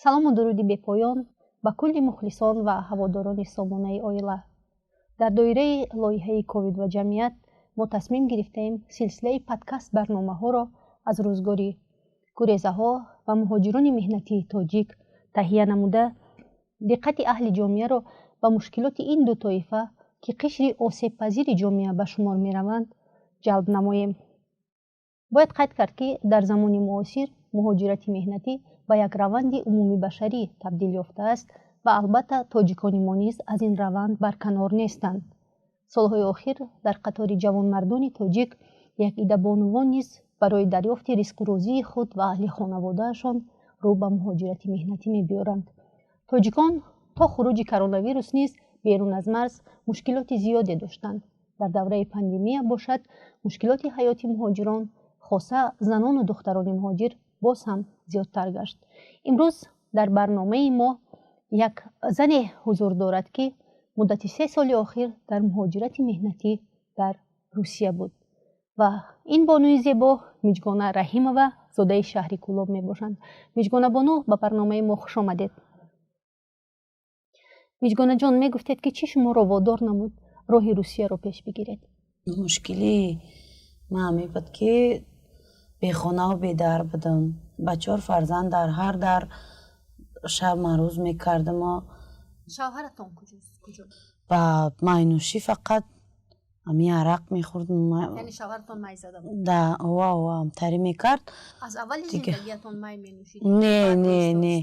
Салому дуруди бепоён ба кулли мухлисон ва ҳаводорони сомонаи оила. Дар доираи лоиҳаи ковид ва ҷамъият мо тасмим гирифтаем силсилаи подкаст барномаҳоро аз рӯзгори гурезаҳо ва муҳоҷирони меҳнатии тоҷик таҳия намуда, диққати аҳли ҷомеаро ба мушкилоти ин ду тоифа, ки қишри осебпазири ҷомеа ба шумор мераванд, ҷалб намоем. Бояд қайд кард, ки дар замони муосир муҳоҷирати меҳнатӣ ба як раванди умумибашарӣ табдил ёфтааст ва албатта тоҷикони мо низ аз ин раванд барканор нестанд. Солҳои охир дар қатори ҷавонмардони тоҷик як ида бонувон низ барои дарёфти ризқу рӯзии худ ва аҳли хонаводаашон рӯ ба муҳоҷирати меҳнатӣ мебиёранд. Тоҷикон то хуруҷи коронавирус низ берун аз марз мушкилоти зиёде доштанд. Дар давраи пандемия бошад, мушкилоти ҳаёти муҳоҷирон, хоса занону духтарони муҳоҷир, боз ҳам зиёдтар гашт. Имрӯз дар барномаи мо як зане ҳузур дорад, ки муддати 3 соли охир дар муҳоҷирати меҳнатӣ дар Русия буд ва ин бонуи зебо Миҷгона Раҳимова, зодаи шаҳри Кӯлоб мебошанд. Миҷгона бону, ба барномаи мо хуш омадед. Миҷгонаҷон, мегуфтед, ки чӣ шуморо водор намуд роҳи Русияро пеш бигиред? Мушкилии ман ҳамин буд, ки бехонаву бедар будам, ба чор фарзанд дар ҳар дар шаб марӯз мекардам. Шавҳаратон куҷост, куҷо? Ба майнӯшӣ, фақат ҳами арақ мехӯрд. Яъне шавҳаратон май зада буд? Да, ова, ҳамтарӣ мекард. Аз аввали зиндагиятон май менӯшид? Не, не, не,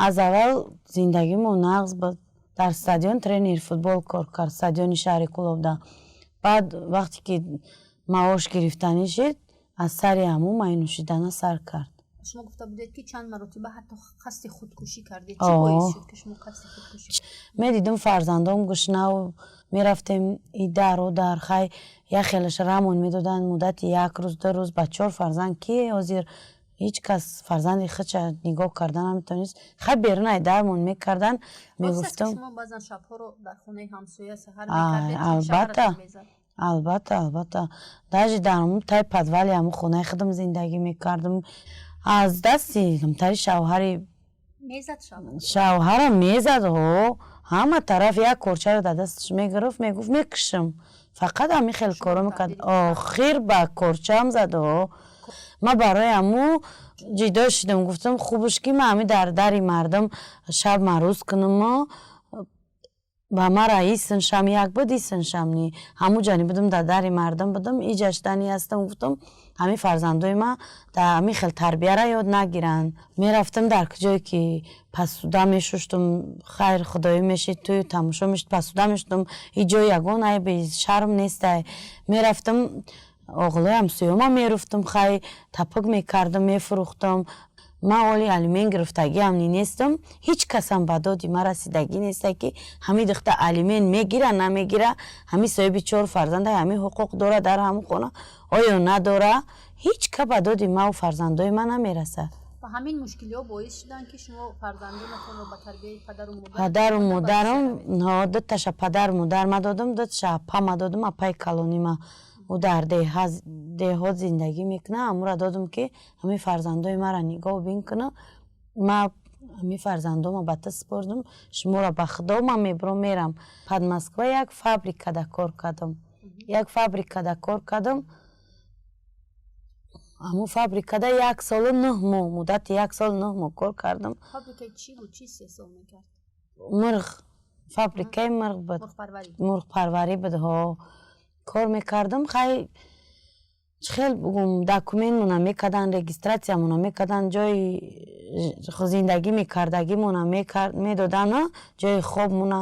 аз аввал зиндагимон нағз буд. Дар стадион тренери футбол кор кард, стадиони шаҳри Кӯлобда. Баъд вақте ки маош гирифтанӣ шид, аз сари ҳамун майнӯшидана сар кард. Шумо гуфта будед, ки чанд маротиба ҳатто қасди худкушӣ кардед. Чӣ боис шуд, ки шумо қасди худкушӣ? Медидум, фарзандом гушнав, мерафтем и дару дар, хай, як хелаш рамон медоданд муддати як рӯз, 2 рӯз. Ба чор фарзанд ки ҳозир ҳеҷ кас фарзанди худша нигоҳ карда наметавонист. Хай, берунай дармон мекардан, мегуфтам. Шумо баъзан шабҳоро дар хонаи ҳамсоя саҳар? Албатта, албатта, албатта. Даже дар таи подвали ҳамун хонаи худам зиндагӣ мекардам. Аз дасти ҳамтари шавҳари шавҳарам мезад. Ҳо, ҳама тараф як корчаро дар дасташ мегирифт, мегуфт: «Мекушам». Фақат ҳамин хел коро мекард. Охир ба корчаам зад. Ҳо, ман барои ҳамун ҷидо шудам. Гуфтам: «Хубш ки ман ҳамин дар дари мардум шаб марӯз кунаму ба мара исиншам як буд, исиншам ни ҳамун ҷани будам, дар дари мардум будам, иҷаштани ҳастам». Гуфтам: «Ҳамин фарзандои ман дар ҳамин хел тарбияра ёд нагиранд». Мерафтам, дар ҷое ки посуда мешуштум, хайр худоӣ мешид, тӯю тамошо мешуд, посуда мешудум. Ҳеҷ ҷои ягон айби шарм нестай. Мерафтам, оғлои ҳамсоёма меруфтам, хай, тапак мекардам, мефурӯхтам. Ман оли алимент гирифтагиам ни нестам. Ҳеҷ касам ба доди ман расидагӣ нестай, ки ҳамин духта алимент мегира, намегира, ҳамин соҳиби чор фарзанда, ҳамин ҳуқуқ дора дар ҳамун хона оё надора. Ҳеҷ ка ба доди маву фарзандои ман намерасад. Ва ҳамин мушкилиҳо боис шуданд, ки шумо фарзандонатонро ба тарбияи падару модар Падару модарам, дуташа падару модар ма додам, дуташа апа ма додам. Апаи калонима, ӯ дар деҳот зиндагӣ мекунад, ҳамура додам, ки ҳамин фарзандои маро нигоҳ бин куна. Ма ҳамин фарзандома ба ту супордам, шуморо ба Худо, ман мебурам, мерам. Под Москва як фабрикада кор кардам, як фабрикада кор кардам. Ҳамун фабрикада 1 солу 9 моҳ, муддати 1 солу 9 моҳ кор кардам. Фабрикаи чӣ буд, чӣ истеҳсол мекард? Мурғ, фабрикаи мурғ буд. Мурғпарварӣ буд. Ҳо, кор мекардам. Хай, чӣ хел бугум, документмона мекардан, регистратсиямона мекардан, ҷои зиндагӣ мекардагимона медодан, ҷои хобмона.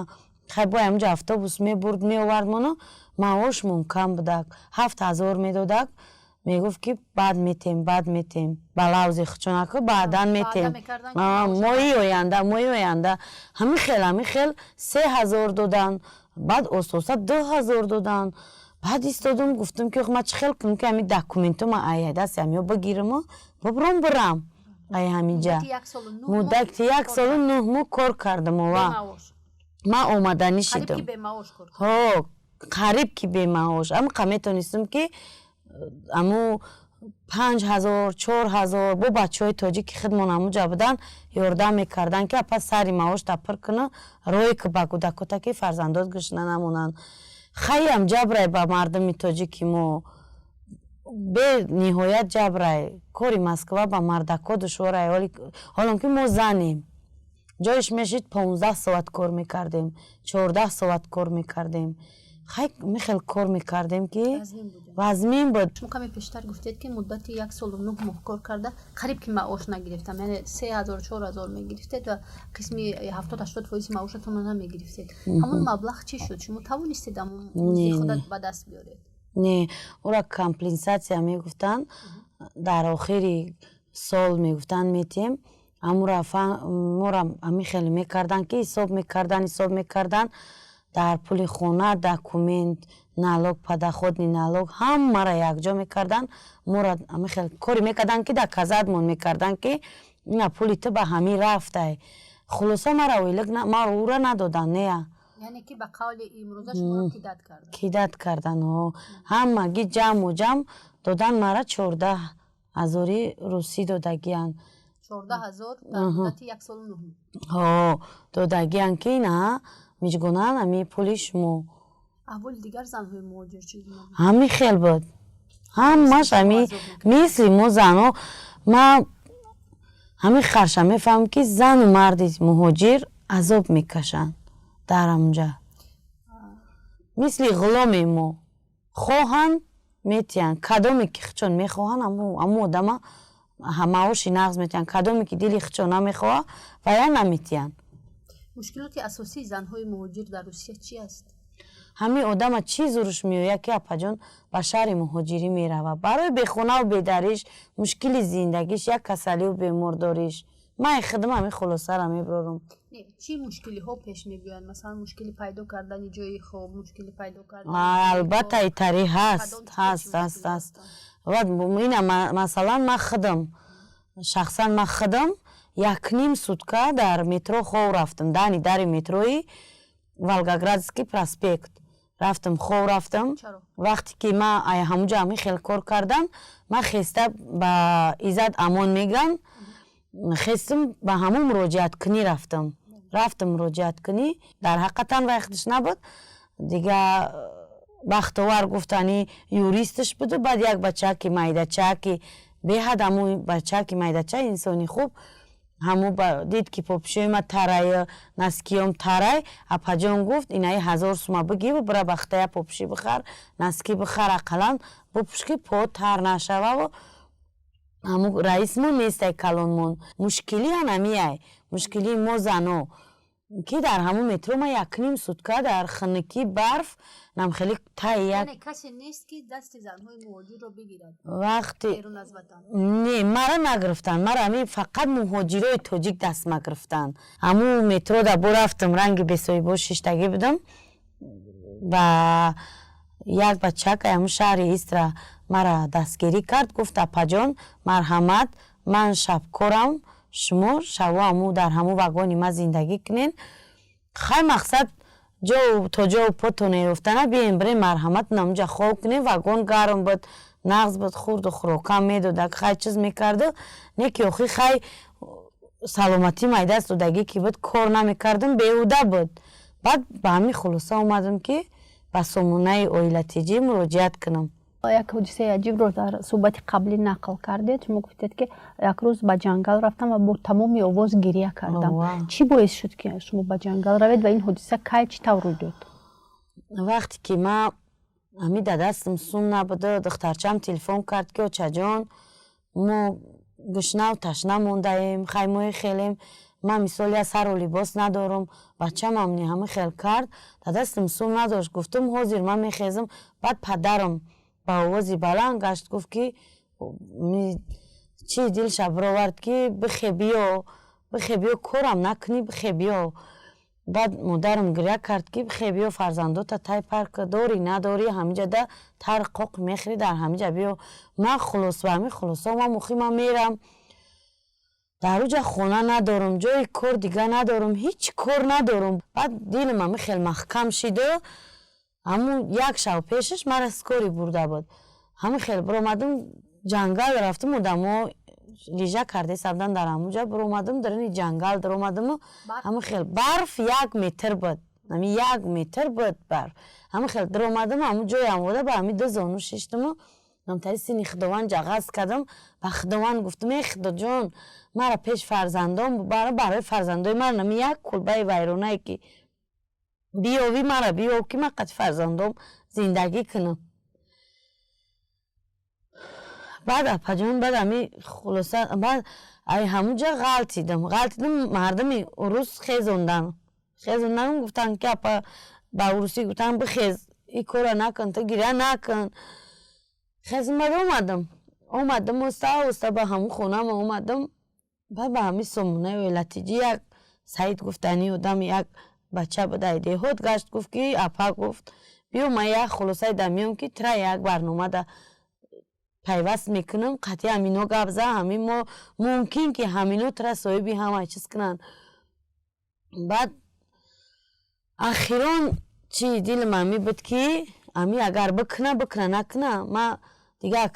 Хай, бо ҳаминҷо автобус мебурд, меовардмона. Маошмон кам будак, 7000 медодак. Мегуфт, ки баъд метем, баъд метем, ба лавзи хучонаку баъдан метем, моҳи оянда, моҳи оянда. Ҳамин хел, ҳамин хел 3000 додан, баъд оста-оста 2000 додан. Баъд истодум, гуфтум, ки ман чӣ хел кунам, ки ҳамин документома ай дасти ҳамиё бигираму бубурам, бирам ай ҳаминҷа. Муддати 1 солу 9 моҳ кор кардам ова ман омаданӣ шидам. Ҳо, қариб ки бемаош. Амқа метонистам, ки аму 5000, 4000. Бо бачаҳои тоҷики худмон ҳамуҷа буданд, ёрдам мекарданд, ки апа, сари маошта пур куна, рое ки ба кӯдакота, ки фарзандот гушна намонанд. Хайам ҷабрай ба мардуми тоҷики мо, бениҳоят ҷабрай. Кори Москва ба мардако душворай, ҳолон ки мо занем. Ҷоиш мешид, 15 соат кор мекардем, 14 соат кор мекардем. Хай, михел кор мекардем, ки вазмин буд. Шумо каме пештар гуфтед, ки муддати 1 солу 9 моҳ кор карда, қариб ки маош нагирифтам, яъне 3000, 4000 мегирифтед ва қисми 70-80 фоизи маошатонро намегирифтед. Ҳамон маблағ чӣ шуд? Шумо тавонистед ҳамон музди худат ба даст биёред? Не, ӯра компенсация мегуфтанд, дар охири сол мегуфтанд, метиҳем. Амура мора ҳамин хеле мекарданд, ки ҳисоб мекарданд, ҳисоб мекарданд, дар пули хона, документ, налог, подоходный налог, ҳамаро якҷо мекарданд. Мора ҳамин хел коре мекарданд, ки дар казадмон мекарданд, ки ина пули ту ба ҳамин рафтай. Хулоса, мара ойлик мара ӯра надоданд, нея. Яъне ки ба қавли имрӯза шуморо кидать карданд. Кидать кардан. Ҳамагӣ ҷамъу ҷамъ додан мара 14 ҳазори русӣ додагиянд. 14 000 дар муддати 1 солу 9 моҳ? Ҳо, додагиянд, ки на миҷгунан ами пули шумо. Аҳволи дигар занҳои муҳоҷир чӣ гуна буд? Ҳамин хел буд, ҳамаш ами мисли мо занҳо. Ма ҳамин харша мефаҳмам, ки зану марди муҳоҷир азоб мекашанд дар ҳамҷа, мисли ғуломе. Мо хоҳанд, метиҳанд, кадоме ки хичон мехоҳанд, ҳамун одама маоши нағз метиҳанд, кадоме ки дили хичон намехоҳа, вая наметиҳанд. Мушкилоти асосии занҳои муҳоҷир дар Русия чӣ аст? Ҳамин одама чӣ зуруш меояд, ки, апаҷон, ба шаҳри муҳоҷирӣ меравад? Барои бехонаву бедариш, мушкили зиндагиш, як касалию бемордориш. Ман худам ҳамин хулосаро мебарорам. Чӣ мушкилиҳо пеш мебиёянд? Масалан, мушкили пайдо кардани ҷои хоб, мушкили пайдо кардани Албатта, итари ҳаст, ҳаст, ҳаст, ҳаст. Ина, масалан, ман худам шахсан, ман худам якним сутка дар метро хов рафтам. Дани дари метрои Волгоградский проспект рафтам, хов рафтам. Вақте ки ман ҳамуҷа ҳамин хел кор кардам, ман хеста ба Иззат Амон меган хестам, ба ҳамун муроҷиаткунӣ рафтам. Рафтам муроҷиаткунӣ, дар ҳақиқатан вақташ набуд. Дига бахтовар гуфтани юристаш буду, баъд як бачаки майдачаки, беҳад ҳамун бачаки майдача, инсони хуб, ҳаму дид, ки попишои ма тарай, носки ём тарай. Апаҷон, гуфт, инаи 1000 сума бигиру бира бахтая попиши бихар, носки бихар, ақаллан бупӯш, ки по тар нашававу. Ҳаму раисмон нестай, калонмон. Мушкилӣ ҳанамияй, мушкилии мо зано, ки дар ҳамун метро ма якним сутка дар хунукӣ, барф, намхели таи як Касе нест, ки дасти занҳои муҳоҷирро бигирад? Вақти Берун аз ватан. Не, мара нагирифтанд. Мара ҳами фақат муҳоҷирои тоҷик даст магирифтанд. Ҳамун метро да бо рафтам, ранги бесоҳибо шиштагӣ будам ва як бачак ҳамун шаҳри Истра мара дастгирӣ кард. Гуфт: «Апаҷон, марҳамат, ман шабкорам, шумо шаво ҳаму дар ҳамун вагони ма зиндагӣ кунен. Хай, мақсад, ҷо то ҷоу потоне ёфтана бием, бирем, марҳамат, намуҷа хоб кунем». Вагон гарм буд, нағз буд, хурду хӯрокам медодак, хай, чиз мекарду. Не ки охи, хай, саломатӣ майдаст додагӣ ки буд, кор намекардам, беҳуда буд. Баъд ба ҳамин хулоса омадам, ки ба сомонаи Оила TJ муроҷиат кунам. Як ҳодисаи аҷибро дар суҳбати қаблӣ нақл кардед. Шумо гуфтед, ки як рӯз ба ҷангал рафтам ва бо тамоми овоз гиря кардам. Чӣ боис шуд, ки шумо ба ҷангал равед ва ин ҳодиса кай, чӣ тавр рӯй дод? Вақте ки ман ҳами да дастам сум набуда, духтарчам телефон кард, ки очаҷон, мо гушнаву ташна мондаем, хаймои хелем. Ман мисол я сару либос надорам, бачамам ни ҳама хел кард, да дастам сум надошт. Гуфтам, ҳозир ман мехезам. Баъд падарам ба овози баланд гашт, гуфт, ки чӣ дилша бировард, ки бихе биё, бихе биё, корам накунӣ, бихе биё. Баъд модарам гиря кард, ки бихе биё, фарзандота тай парк дорӣ, надорӣ, ҳамиҷа да тар қоқ мехӯрӣ, дар ҳамиҷа биё. Ман хулос ба ҳамин хулоса омам: охи, ман мерам, дар уҷа хона надорам, ҷои кор дига надорам, ҳеҷ кор надорам. Баъд дилам ҳами хел маҳкам шиду, ҳамун як шаб пешаш мара скорый бурда буд. Ҳамин хел биромадам. Ҷангал рафтам, одамо лижа карда будан дар ҳамуҷа. Биромадам, дарини ҷангал даромадаму ҳама хел барф 1 метр буд, ҳами 1 метр буд барф. Ҳама хел даромадам, ҳаму ҷои ҳамвода ба ҳами ду зону шиштаму намтари сини Худованд ҷағаз кардам. Ба Худованд гуфтам: «Э Худоҷон, мара пеш фарзандом, барои фарзандои ман нами як кулбаи вайронае ки биёвӣ, мара биёв, ки ман қати фарзандом зиндагӣ кунам». Баъд, апаҷон, баъд ами хулоса, баъд ай ҳамуҷа ғалтидам, ғалтидам. Мардуми урус хезондан, хезондан, гуфтанд ки апа, ба урусӣ гуфтанд: «Бихез, и кора накун, ту гиря накун, хезм». Баъд омадам, омадам, оста оста ба ҳамун хонама омадам. Баъд ба ҳамин сомонаи Оилатиҷӣ як Саид гуфтани одам, як бача буда, деҳот гашт, гуфт ки апа, гуфт, биё, ман як хулосаи да меом, ки тра як барномада пайваст мекунам, қатъи ҳамино гап за, ҳамин мо мумкин ки ҳамино тра соҳиби ҳама чиз кунанд. Баъд ахирон чи дилам ами буд, ки ами агар бикуна, бикуна, накуна, ма дига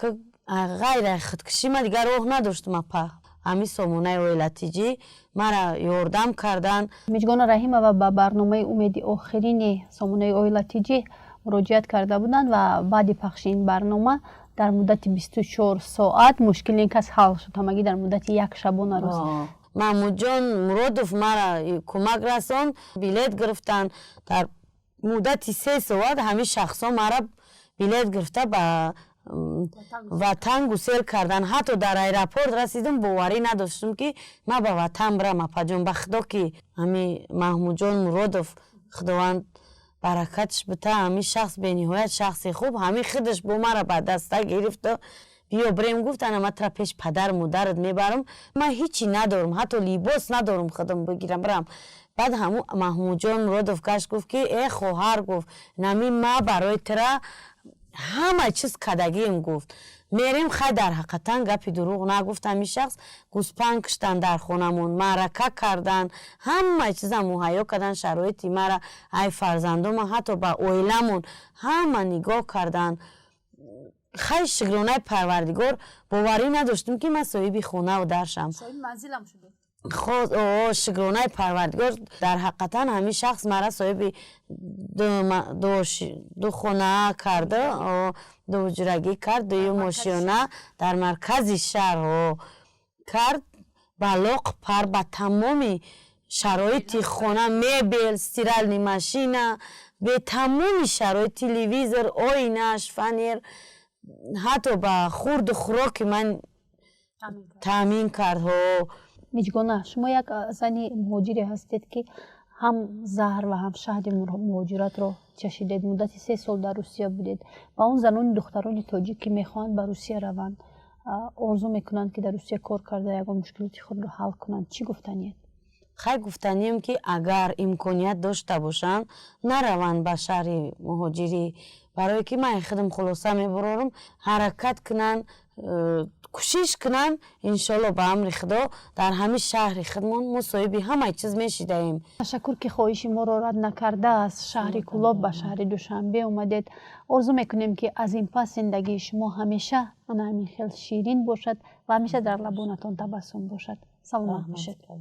ғайр худкушӣ ма дигар роҳ надоштам. Апа, ҳами сомонаи Оилатиҷӣ мара ёрдам кардан. Миҷгона Раҳимова ба барномаи «Умеди охирини» сомонаи Оилатиҷӣ муроҷиат карда буданд ва баъди пахши ин барнома дар муддати 24 соат мушкили ин кас ҳал шуд, ҳамагӣ дар муддати як шабона рӯз. Маҳмудҷон Муродов мара кӯмак расонд, билет гирифтан. Дар муддати 3 соат ҳамин шахсҳо мара билет гирифта, ба ватан гусел кардан. Ҳатто дар аэропорт расидам, боварӣ надоштам, ки ман ба ватан бирам. Апаҷон, ба Худо ки ҳами Маҳмудҷон Муродов, Худованд баракатш бита, ҳамин шахс бениҳоят шахси хуб. Ҳамин худаш бо мара ба даста гирифта, биё бирем, гуфт, ана ман тра пеш падару модарат мебарам. Ман ҳичи надорам, ҳатто либос надорам худам бигирам бирам. Баъд ҳамун Маҳмудҷон Муродов гашт, гуфт ки э хоҳар, гуфт, нами ма барои тра ҳама чиз кардагием, гуфт, мерем. Хай, дар ҳақиқатан гапи дурӯғ нагуфт ҳамин шахс. Гӯспанд куштан дар хонамон, маърака кардан, ҳама чиза муҳайё кардан, шароити мара, ай фарзандома, ҳатто ба оиламон ҳама нигоҳ кардан. Хай, шукронаи Парвардигор, боварӣ надоштем, ки ман соҳиби хонаву даршам. Шукронаи Парвардигор, дар ҳақиқатан ҳамин шахс мара соҳиби ду хона карда, ду ҳуҷрагӣ кард, дуюм ошёна дар маркази шаҳр кард, балоқ пар, ба тамоми шароити хона, мебел, стиральный машина, бе тамоми шароит, телевизор, оина, шифоньер, ҳатто ба хурду хӯроки ман таъмин кард. Миҷгона, шумо як зани муҳоҷире ҳастед, ки ҳам заҳр ва ҳам шаҳди муҳоҷиратро чашидед, муддати 3 сол дар Русия будед. Ва он занони духтарони тоҷик, ки мехоҳанд ба Русия раванд, орзу мекунанд, ки дар Русия кор карда, ягон мушкилоти худро ҳал кунанд, чӣ гуфтаниед? Хай, гуфтанием, ки агар имконият дошта бошанд, нараванд ба шаҳри муҳоҷирӣ, барое ки ман худам хулоса мебарорам: ҳаракат кунанд, кӯшиш кунанд, иншолло, ба амри Худо, дар ҳамин шаҳри худмон мо соҳиби ҳамаи чиз мешидаем. Ташаккур, ки хоҳиши моро рад накарда, аз шаҳри Кӯлоб ба шаҳри Душанбе омадед. Орзу мекунем, ки аз ин пас зиндагии шумо ҳамеша ана ҳамин хел ширин бошад ва ҳамеша дар лабонатон табассум бошад. Саломат бошед.